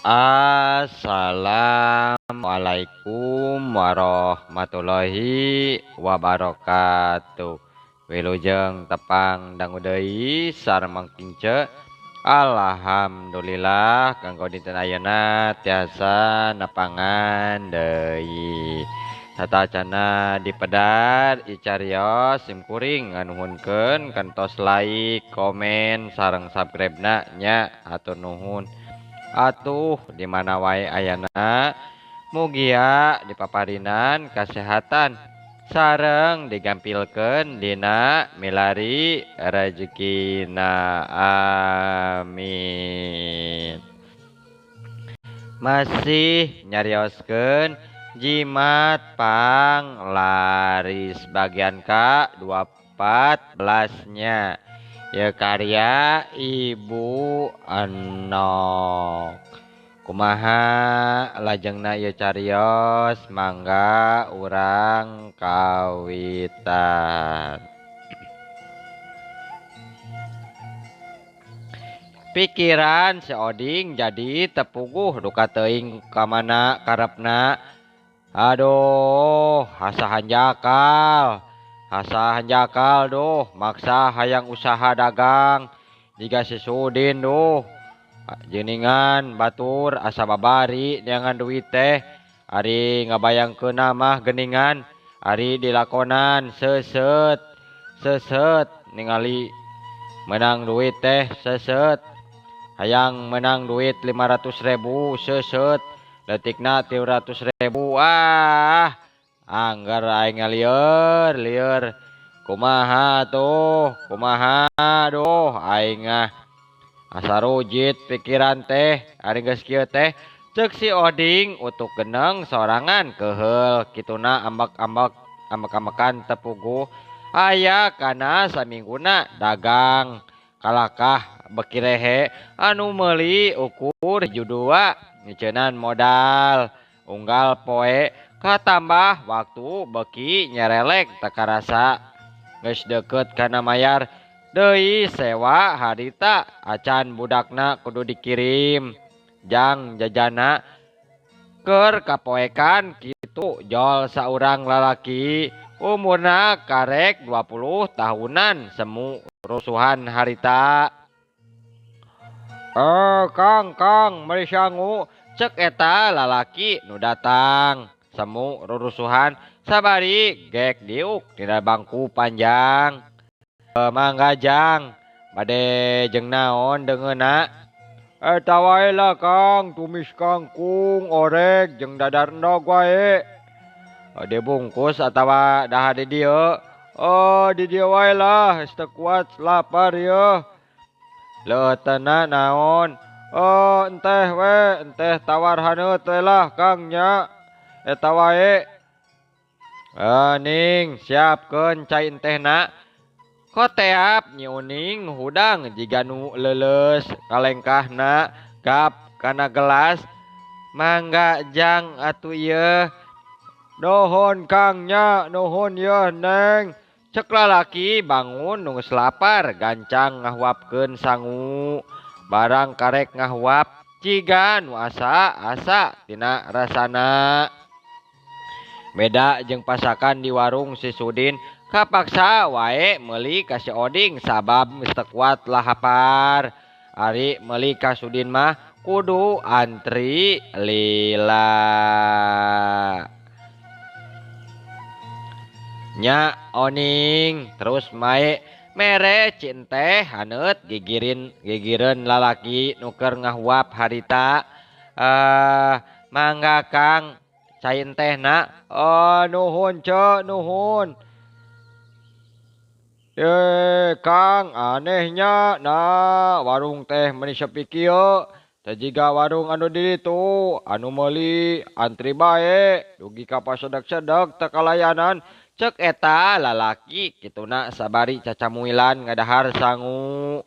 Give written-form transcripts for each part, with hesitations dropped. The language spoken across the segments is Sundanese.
Assalamualaikum warahmatullahi wabarakatuh. Wilujeng tepang dangu deui sareng mangkince. Alhamdulillah kanggo dinten ayeuna tiasa nepangan deui. Satacana dipedar icarios simkuring nganuhunkeun kantos like, komen, sareng subscribe-na nya hatur nuhun. Atuh di mana wae ayana mugia dipaparinan kasehatan sareng digampilkeun dina milari rejekina, amin. Masih nyarioskeun jimat pang laris bagian ka 214 nya. Ya karya Ibu Enok. Kumaha lajengna ieu carios mangga urang kawitan. Pikiran si Oding jadi tepuguh duka teuing ka mana karepna. Aduh, asa hanjakal. Asa hanjakal duh, maksa hayang usaha dagang jiga si Sudin duh. Jeningan batur asa babari neangan duit teh, ari ngabayangkeun mah geningan, ari dilakonan seuseut seuseut ningali menang duit teh seuseut. Hayang menang duit 500.000 seuseut, leutikna 300.000. Ah, anggar aing ngalieur lieur kumaha tuh, kumaha duh aing ah asa rujit pikiran teh ari geus kieu teh. Ceuk si Oding utuk geneng sorangan keheul kituna ambek-ambek ambek-ambekan tepuguh aya kana samingguna dagang kalakah beki rehe anu meuli ukur judua ngiceunan modal unggal poe katambah waktu beki nyerelek teu karasa geus deukeut kana mayar deui sewa harita acan budakna kudu dikirim jang jajana keur kapoekan kitu jol saurang lalaki umurna karek 20 tahunan semu rusuhan harita. Kang kang meuli sangu cek eta lalaki nu datang semu rurusuhan sabari gek diuk dina bangku panjang. Mangga jang bade jeung naon deungeunna? Eta wae lah kang, tumis kangkung orek jeung dadar endog wae. Dibungkus atawa dahar di dieu? Oh, di dieu wae lah, geus teu kuat lapar yeuh. Leuteuna naon? Oh, enteh we, enteh tawar haneut we lah kang nya. Eta wae. Ning siapkeun cai entehna. Koteap Nyi Uning hudang jiga nu leuleus kalengkahna gap kana gelas. Mangga jang atuh ieu. Nuhun kang nya, nuhun yeuh neng. Cek lalaki bangun nu geus lapar gancang ngahuapkeun sangu. Barang karek ngahuap jiga nu asa-asa tina rasana. Beda jeung pasakan di warung si Sudin kapaksa wae meuli ka si Oding sabab geus teu kuat lahapar. Ari meuli ka Sudin mah kudu antri lila. Nya Oning terus mae mere cinteh haneut gigirin gigireun lalaki nu keur ngahuap harita. Mangga kang cai entehna. Oh, nuhun ce, nuhun. Kang anehnya nah warung teh meuni sepi kieu teh jiga warung anu di ditu anu meuli antri bae dugi ka pasedek-sedek teu kalayanan cek eta lalaki kituna sabari cacamuilan ngadahar sangu.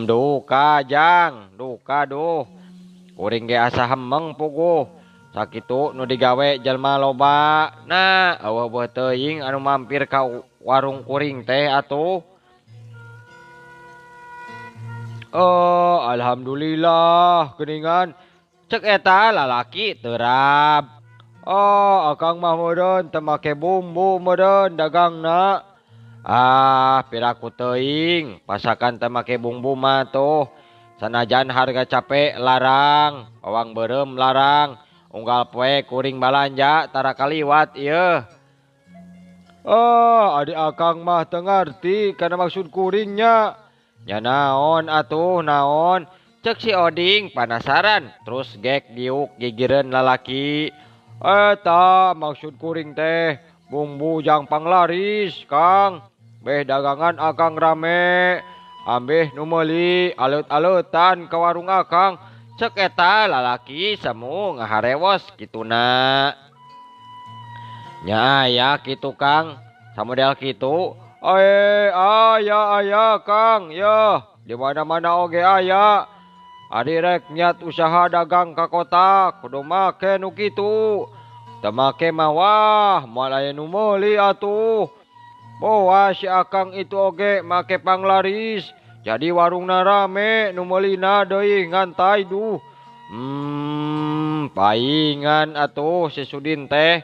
Duka jang duka duh kuring ge asa hemeng puguh sakitu nu digawe jalma loba nah eueuh teuing anu mampir ka warung kuring teh atuh. Oh alhamdulillah geuningan cek eta lalaki terap. Oh akang mah meureun teu make bumbu meureun dagangna. Ah piraku teuing pasakan teu make bumbu mah tuh. Sanajan harga cape larang, bawang beureum larang, unggal poe kuring balanja tara kaliwat ieu. Oh adik akang mah teu ngarti kana maksud kuringnya. Nya naon atuh naon cek si Oding panasaran terus gek diuk gigireun lalaki. Eta maksud kuring teh bumbu jang panglaris Kang. Beh dagangan akang rame ambeh nu meuli aleut-aleutan ka warung akang cek eta lalaki semu ngaharewos kituna. Nya aya kitu Kang samodel kitu. Aya aya Kang yeuh di mana-mana oge aya. Ari rek niat usaha dagang ka kota kudu make nu kitu. Teu make mah wah moal aya nu meuli atuh. Boa si akang itu oge make panglaris jadi warungna rame nu meulina deui ngantai duh. Paingan atuh si Sudin teh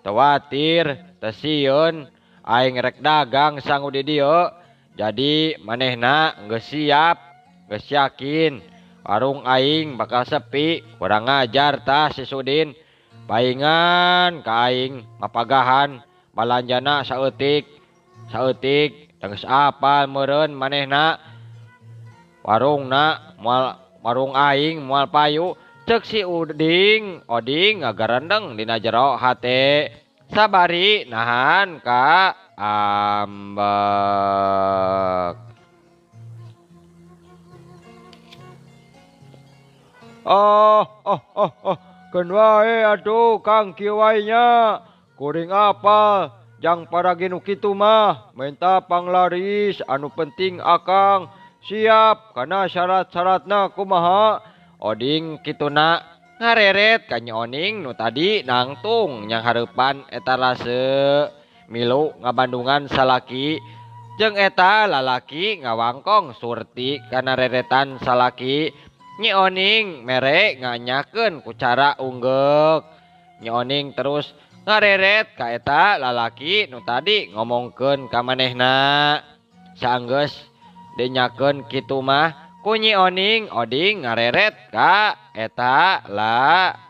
teu watir teu sieun aing rek dagang sangu di dieu. Jadi manehna geus siap geus yakin warung aing bakal sepi. Kurang ngajar tah si Sudin. Paingan ka aing mapagahan balanjana saeutik saeutik geus apal meureun manehna warungna moal warung aing moal payu cek si Uding. Oding ngagarendeng dina jero hate sabari nahan ka ambek. Oh oh oh oh keun wae atuh Kang kieu wae nya kuring apal jang paragi nu kitu mah menta panglaris anu penting akang siap kana syarat-syaratna kumaha. Oding kituna ngareret ka Nyi Oning nu tadi nangtung nyanghareupan eta rase milu ngabandungan salaki jeung eta lalaki ngawangkong surti kana reretan salaki. Nyi Oning mere nganyakeun ku cara unggeuk. Nyi Oning terus ngareret ka eta lalaki nu tadi ngomongkeun ka manehna. Saenggeus dinyakeun kitu mah ku Nyi Oning, Oding ngareret ka eta lalaki.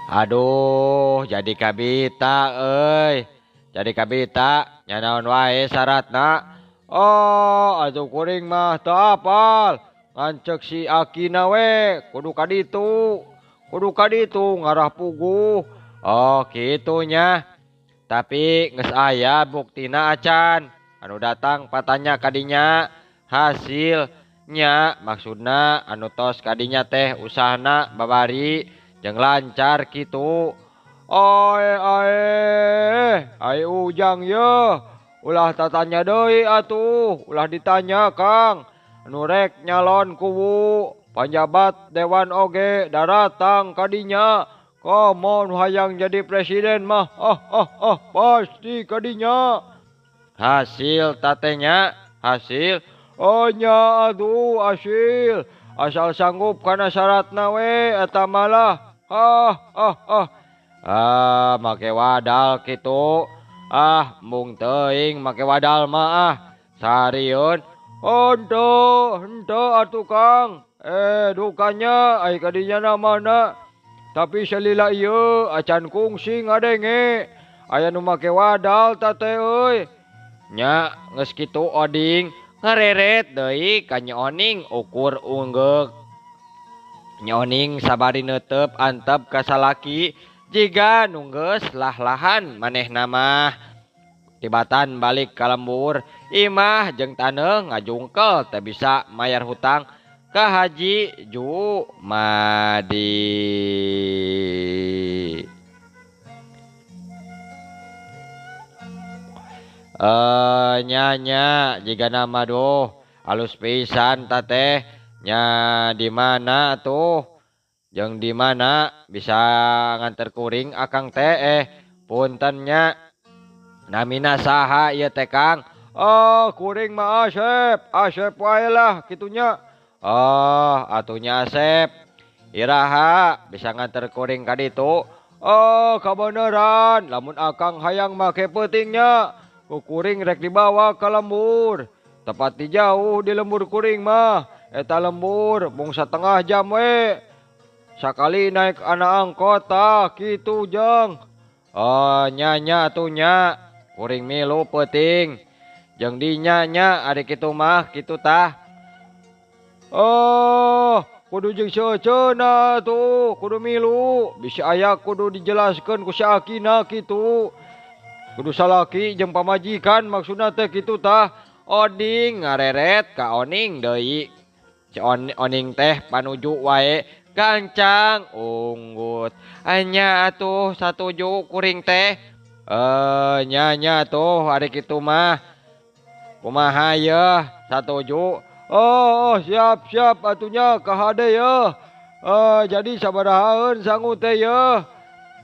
Aduh jadi kabita euy. Jadi kabita nya naon wae syaratna. Oh atuh kuring mah teu apal ngan ceuk si akina we kudu ka ditu kudu ka ditu ngarah puguh. Oh kitu nya. Tapi geus aya buktina acan anu datang patanya kadinya hasilnya maksudna anu tos kadinya teh usahana babari jeung lancar kitu. Oe ae ai ujang yeuh ulah tatanya deui atuh ulah ditanya Kang anu rek nyalon kuwu panjabat dewan oge daratang kadinya komo nu hayang jadi presiden mah oh oh oh pasti kadinya hasil tatenya hasil. Oh nya aduh hasil asal sanggup kana syaratna we eta malah ah ah ah. Ah make wadal kitu ah mung teuing make wadal mah ah sarieun. Henteu henteu atuh Kang dukanya ai kadinya na mana tapi salila ieu acan kungsi ngadenge aya nu make wadal ta teh euy. Nya geus kitu Oding ngareret deui ka Nyi Oning ukur unggeuk. Nyi Oning sabari neuteup antep ka salaki. Jiga nu geus lah-lahan manehna mah. Tibatan balik ka lembur, imah jeung taneuh ngajungkel teu bisa mayar hutang ka Haji Jumadi. Nya jiga nama duh alus pisan ta teh nya di mana tuh jeung di mana bisa nganter kuring akang teh punten nya namina saha ieu teh Kang? Oh kuring mah Asep, Asep wae lah kitunya. Oh atunya Asep iraha bisa nganter kuring ka ditu? Oh kabeneran lamun akang hayang make peutingnya ku kuring rek dibawa ka lembur. Tepat di jauh di lembur kuring mah eta lembur mung satengah jam we. Sakali naik anak angkot tah kitu jeng. Oh nya atuh nya kuring milu peuting. Jeung dinya nya ari kitu mah kitu tah. Oh kudu jeung seuceuna tuh kudu milu bisi aya kudu dijelaskeun ku si akina kitu. Kudu salaki jeung pamajikan maksudna teh kitu tah. Oding ngareret ka Oning deui. Si Oning teh panuju wae gancang unggut. Anya atuh satuju kuring teh. Nya atuh ari kitu mah. Kumaha yeuh satuju? Oh siap siap atunya kahade yeuh. Jadi sabarahaeun sangu teh yeuh?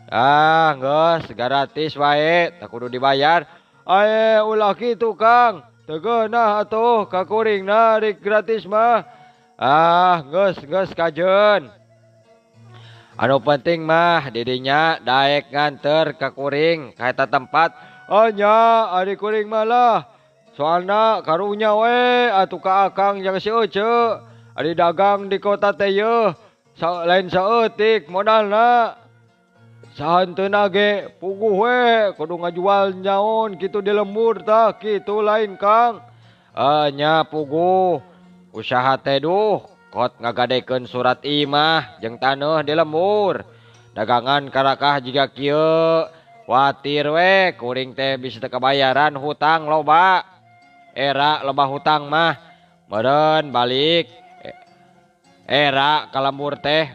Ah geus gratis wae teu kudu dibayar. Ae ulah kitu Kang. Teu geunah atuh ka kuringna rek gratis mah. Ah geus geus kajeun. Anu penting mah didinya daek nganter ka kuring ka eta tempat. Oh nya ari kuring mah lah. Soalna karunya we atuh ka akang jeung si Ece. Ari dagang di kota teh yeuh lain saeutik modalna. Sahanteuna ge puguh we kudu ngajual nyaon kitu di lembur tah kitu lain Kang. Nya puguh usaha teh duh kot ngagadekeun surat imah jeung taneuh di lembur. Dagangan karakah jiga kieu watir we kuring teh bisa teu kabayaran hutang loba. Era loba hutang mah meureun balik era ka lembur teh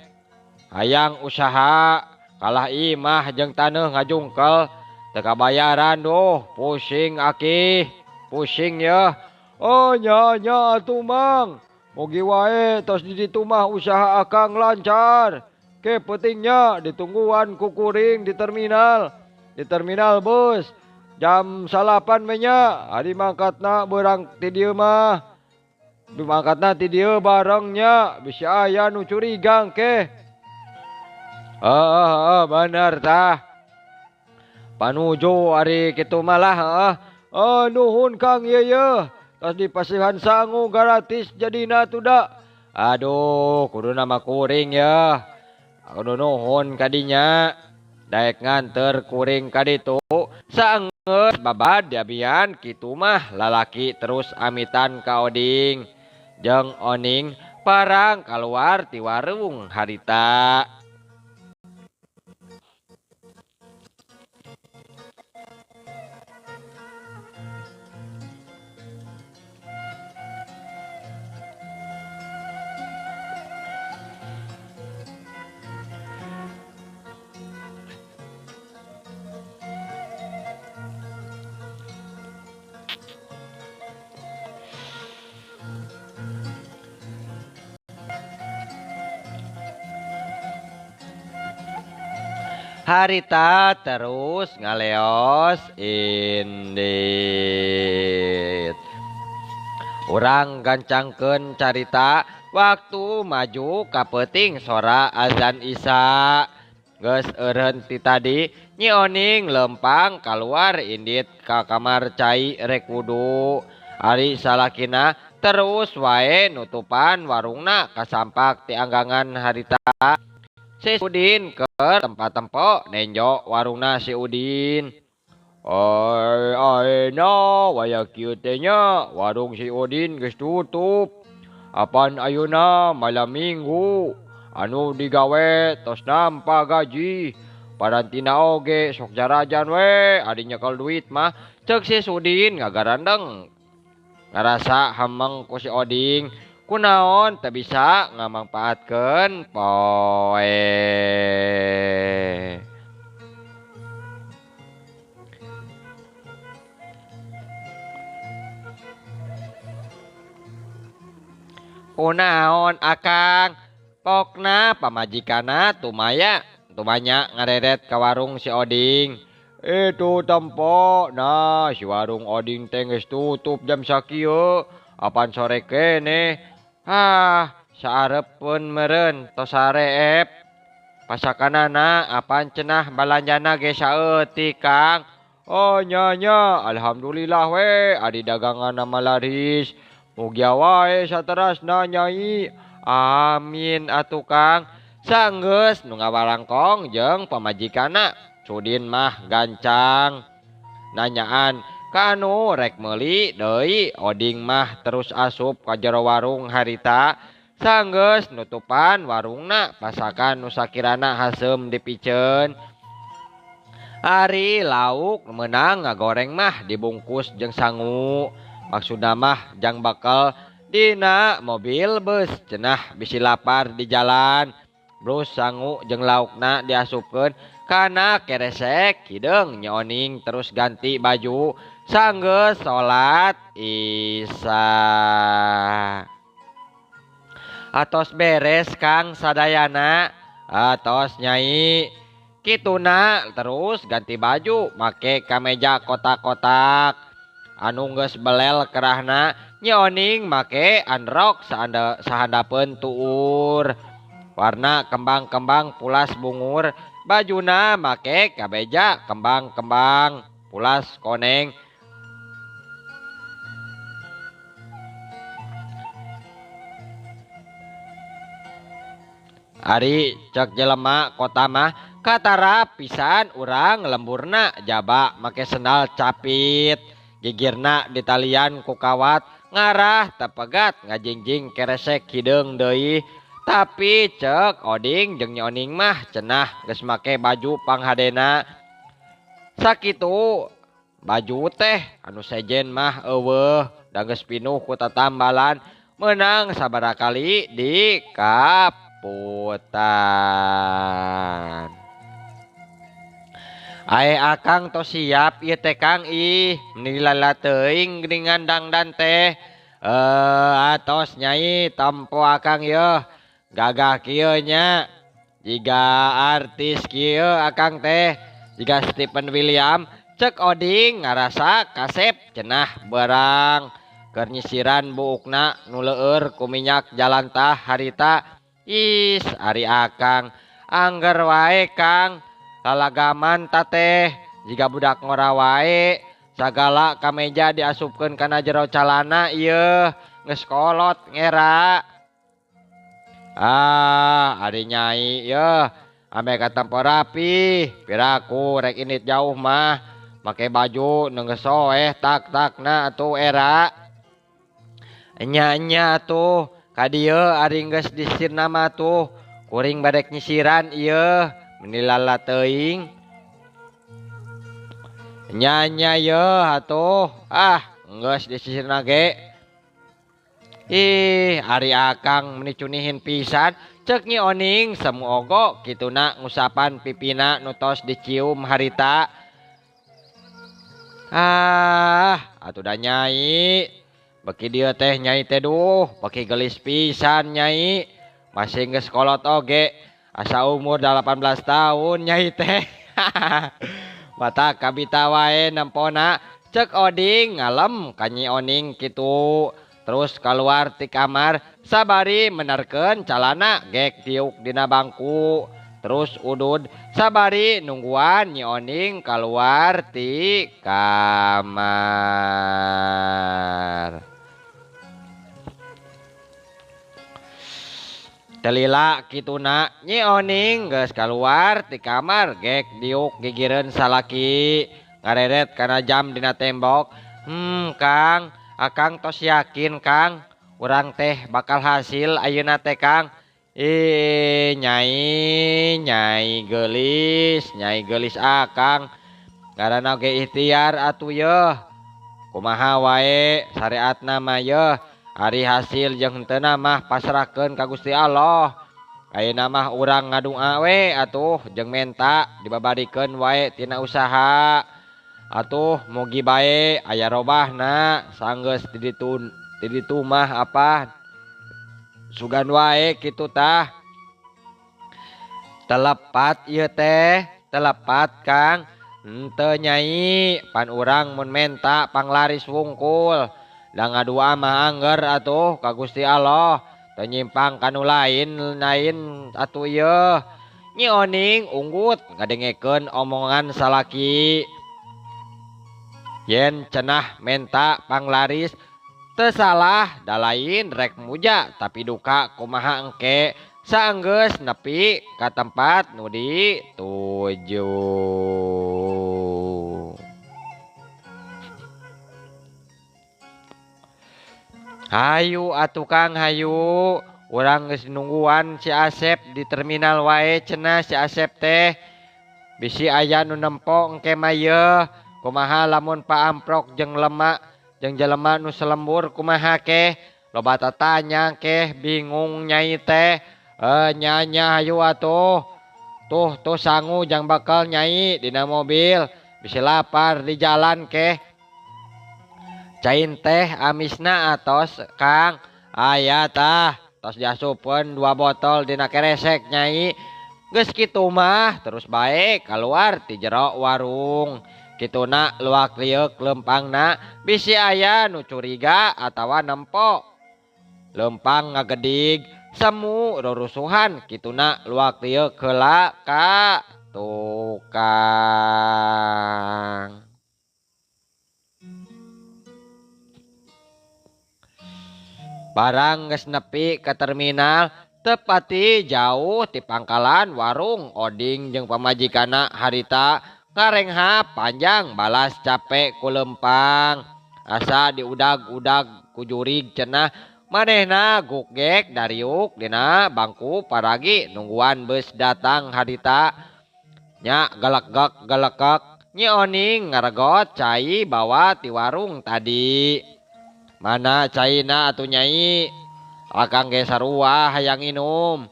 hayang usaha kalah imah jeung taneuh ngajungkel teu kabayaran duh pusing akih pusing yeuh. Oh nya nya atuh Mang mugi wae tos di ditu mah usaha akang lancar. Ke pentingnya ditungguan ku kuring di terminal bus jam 9 we nya ari mangkatna beurang ti dieu mah mangkatna ti dieu bareng nya bisi aya nu curiga engke. Bener tah panuju ari kitu mah lah. Oh nuhun Kang ieu yeuh tos dipasihan sangu gratis jadina tuh da. Aduh kudu nama kuring ya kudu nuhun kadinya daek nganter kuring kaditu saenggeus babad diabian kitu mah lalaki terus amitan ka Oding jeung Oning parang kaluar ti warung harita. Harita terus ngaleos indit. Urang gancangkeun carita waktu maju ka peuting sora azan Isya. Geus eureun ti tadi Nyi Oning lempang kaluar indit ka kamar cai rek wudu. Ari salakina terus wae nutupan warungna kasampak ti anggangan harita. Si Udin ke tempat tempo nenjo warungna si Udin. Ai ayeuna waya kieu teh nya warung si Udin geus tutup. Apan ayeuna malam minggu anu digawe tos nampa gaji. Parantina oge sok jarajan we adi nyekel duit mah cek si Sudin ngagarandeng. Ngarasa hameng ku si Oding kunaon teu bisa ngamangpaatkeun poe. Kunaon akang pokna pamajikana tumaya tumanya ngareret ka warung si Oding. Itu tempo nah si warung Oding teh geus tutup jam sakieu apan sore keneh. Hah saareupeun meureun tos sareep pasakanana apan cenah balanjana ge saeutik Kang. Oh nya nya alhamdulillah we adi daganganna mah laris. Mugia wae saterasna nyai. Amin atuh Kang. Sanggeus nu ngawarangkong jeung pamajikana Sudin mah gancang nanyaan ka anu rek meuli deui. Oding mah terus asup ka jero warung harita. Sanggeus nutupan warungna pasakan nu sakirana haseum dipiceun. Ari lauk meunang ngagoreng mah dibungkus jeung sangu. Maksudna mah jang bakal dina mobil bus cenah bisi lapar di jalan. Terus sangu jeung laukna diasupkeun kana keresek hideung Nyi Oning terus ganti baju sanggeus salat Isya. Atos beres Kang sadayana atos nyai kituna terus ganti baju make kameja kotak-kotak. Anu geus belel kerahna Nyi Oning make androk sahandapeun tuur warna kembang-kembang pulas bungur bajuna make kabeja kembang-kembang pulas koneng. Ari cek jelema kota mah katara pisan urang lemburna jaba make sendal capit gigirna ditalian ku kawat ngarah tepegat ngajingjing keresek hideung deui. Tapi cek Oding jeung Nyi Oning mah cenah geus make baju panghadena. Sakitu baju teh anu sejen mah eueuh da geus pinuh ku tatambalan meunang sabaraha kali di kaputan. Ae akang tos siap ieu teh Kang ih meni lala teuing geuningan dangdan teh. Atos nyai tempo akang yeuh gagah kieu nya jiga artis kieu akang teh jiga Stephen William cek Oding ngarasa kasep cenah berang keur nyisiran buukna nu leueur ku minyak jalantah harita. Is ari akang angger wae Kang lalagaman tateh jiga budak ngora wae sagala kameja diasupkeun kana jero calana ieu geus kolot ngera. Ah ari nyai yeuh ame katempo rapi piraku rek indit jauh mah make baju nu geus soeh tak-takna atuh era. Nya-nya atuh ka dieu ari geus disirna mah tuh kuring badek nyisiran ieu meni lala teuing. Nya-nya yeuh atuh ah geus disisirna ge. Ih ari akang meni cunihin pisan cek Nyi Oning semu ogo kituna ngusapan pipina nu tos dicium harita. Ah atuh da nyai beki dieu teh nyai teh duh beki gelis pisan nyai masih geus kolot oge asa umur 18 tahun nyai teh. Mata kabita wae nempona cek Oding ngalem ka Nyi Oning kitu. Terus keluar ti kamar sabari menerkeun calana gek diuk dina bangku. Terus udud sabari nungguan Nyi Oning keluar ti kamar. Telila kituna Nyi Oning geus keluar ti kamar gek diuk gigireun salaki ngareret kana jam dina tembok. Kang akang tos yakin Kang urang teh bakal hasil ayeuna teh Kang. Ih nyai, nyai geulis akang. Ngaranna ge ikhtiar atuh yeuh. Kumaha wae syariatna mah yeuh. Ari hasil jeung henteu mah pasrahkeun ka Gusti Allah. Ayeuna mah urang ngadua we atuh jeung menta dibabarikeun wae tina usaha. Atuh mugi bae aya robahna sanggeus di ditu mah apa. Sugan wae kitu tah. Telepat ieu teh, telepat Kang. Henteu nyai, pan urang mun menta panglaris wungkul. Da ngadua mah angger atuh ka Gusti Allah. Teu nyimpang ka nu lain-lain atuh ieu. Nyi Oning unggut ngadengekeun omongan salaki. Yen cenah menta panglaris teu salah da lain rek muja tapi duka kumaha engke saenggeus nepi ka tempat nu dituju. Hayu atuh Kang hayu, urang geus nungguan si Asep di terminal wae cenah si Asep teh. Bisi aya nu nempo engke mah yeuh. Kumaha lamun paamprok jeung lemak jeung jelema nu selembur kumaha keh. Loba tatanya keh bingung nyai teh. Nyanya hayu atuh. Tuh tuh sangu jang bakal nyai dina mobil. Bisi lapar di jalan keh. Cain teh amisna atos Kang. Aya tah tos diasupeun 2 botol dina keresek nyai. Geus kitu mah terus bae kaluar ti jero warung. Kituna luak lieuk lempangna bisi aya nu curiga atawa nempo. Lempang ngagedig semu rurusuhan kituna luak lieuk heula ka tukang. Barang geus nepi ka terminal tepati jauh ti pangkalan warung Oding jeung pamajikanna harita ngarengha panjang balas capek ku lempang. Asa diudag-udag ku jurig cenah manehna gugek dariuk dina bangku paragi nungguan bus datang harita. Nya galekgek galekek Nyi Oning ngaregot cai bawa ti warung tadi. Mana caina atuh nyai? Akang ge sarua hayang inum.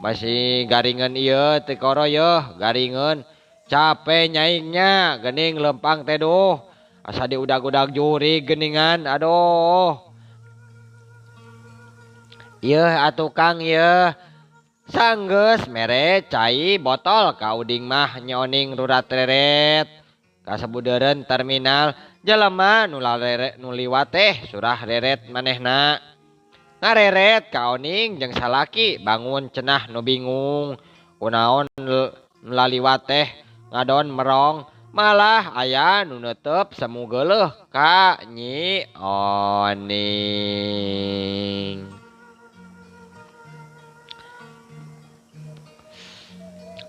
Masih garingan ieu teu koro yeuh, garingan. Capek nyaingnya, gening lempang teh duh. Asa diudag-udag jurig geningan, aduh. Yeuh atuh Kang yeuh. Sanggeus mere cai botol ka Uding mah Nyi Oning rurat reret. Kasabudeureun terminal jelema nu nu liwat teh surah reret manehna. Ngareret ka Oning jeung salaki bangun cenah nu bingung. Kunaon nu laliwat teh ngadon merong malah aya nu neuteup semu geuleuh ka Nyi Oning.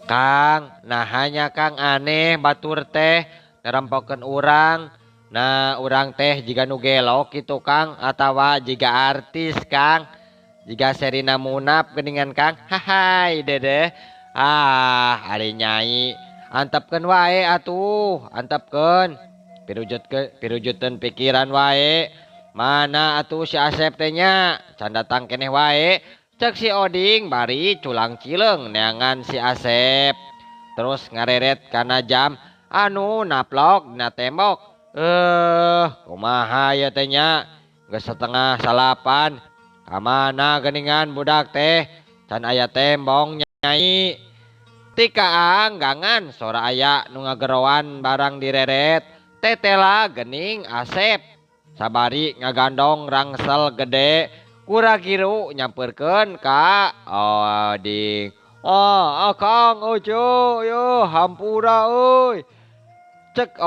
Kang, nahanya Kang aneh batur teh nerempokeun urang. Nah, urang teh jiga nu gelo kitu Kang atawa jiga artis Kang. Jiga Serina Munaf geuningan Kang. Hahai dedeh. Ah, ari nyai antepkeun wae atuh, antepkeun. Pirujutkeun pikiran wae. Mana atuh si Asep teh nya? Can datang keneh wae. Cek si Oding bari culang cileung neangan si Asep. Terus ngareret kana jam anu naplok dina tembok. Kumaha ieu teh nya? Geus 7:30. Ka mana geuningan budak teh? Can aya tembong nyai. Tikaang gangan sora aya nu ngageroan barang direret. Tetela geuning Asep. Sabari ngagandong rangsel gede. Kura-kiru nyamperkeun ka Oding. Oh, Akang ojo yo hampura euy. Cek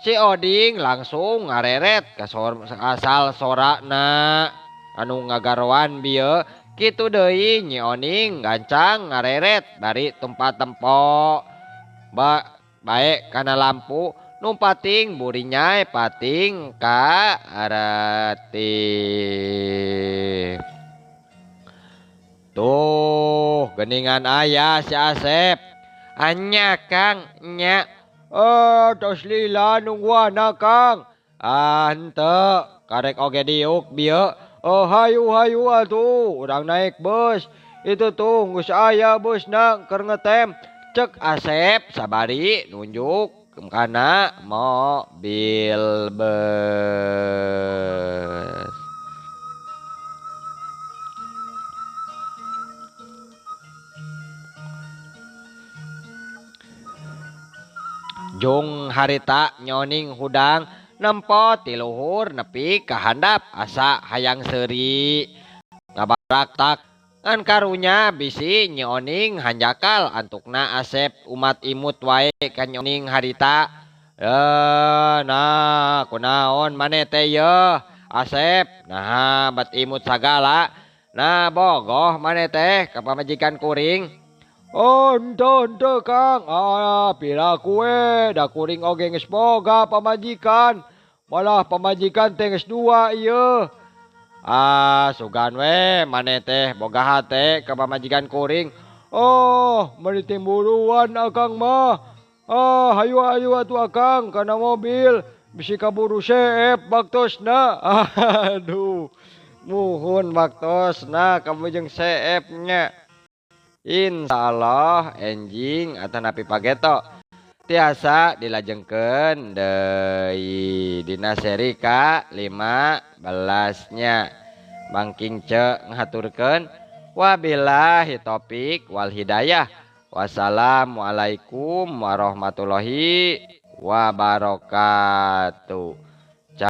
si Oding langsung ngareret ka asal sorana anu ngagaroan bieu. Kitu deui Nyi Oning gancang ngareret bari tempat tempo. Bae kana lampu numpating burinyai pating ka arati. Tuh. Geuningan aya si Asep. Anya Kang nya. Tos lila nungguana Kang. Ah henteu karek oge diuk bieu. Oh hayu hayu atuh urang naik bus. Itu tuh geus aya busna keur ngetem. Cek Asep sabari nunjuk kana mobil bus. Jung harita nyoning hudang nempo ti luhur nepi ka handap asa hayang seuri ngabaraktak ngan karunya bisi nyoning hanjakal antukna Asep umat imut wae ka nyoning harita. Nah kunaon maneh teh yeuh Asep naha bat imut sagala nah bogoh maneh teh ka pamajikan kuring. Oh henteu henteu Kang, ah piraku we da kuring oge geus boga pamajikan, malah pamajikan teh geus dua ieu. Ah sugan we maneh teh boga hate ka pamajikan kuring. Oh meuni timburuan akang mah. Ah hayu hayu atuh akang kana mobil bisi kaburu seep baktosna. Aduh muhun baktosna kabujeng seep nya. Insyaallah enjing atanapi pageto tiasa dilajengkeun deui dina seri ka 15 nya. Mangking ce ngahaturkeun wabillahi taufik wal hidayah. Wassalamualaikum warahmatullahi wabarakatuh.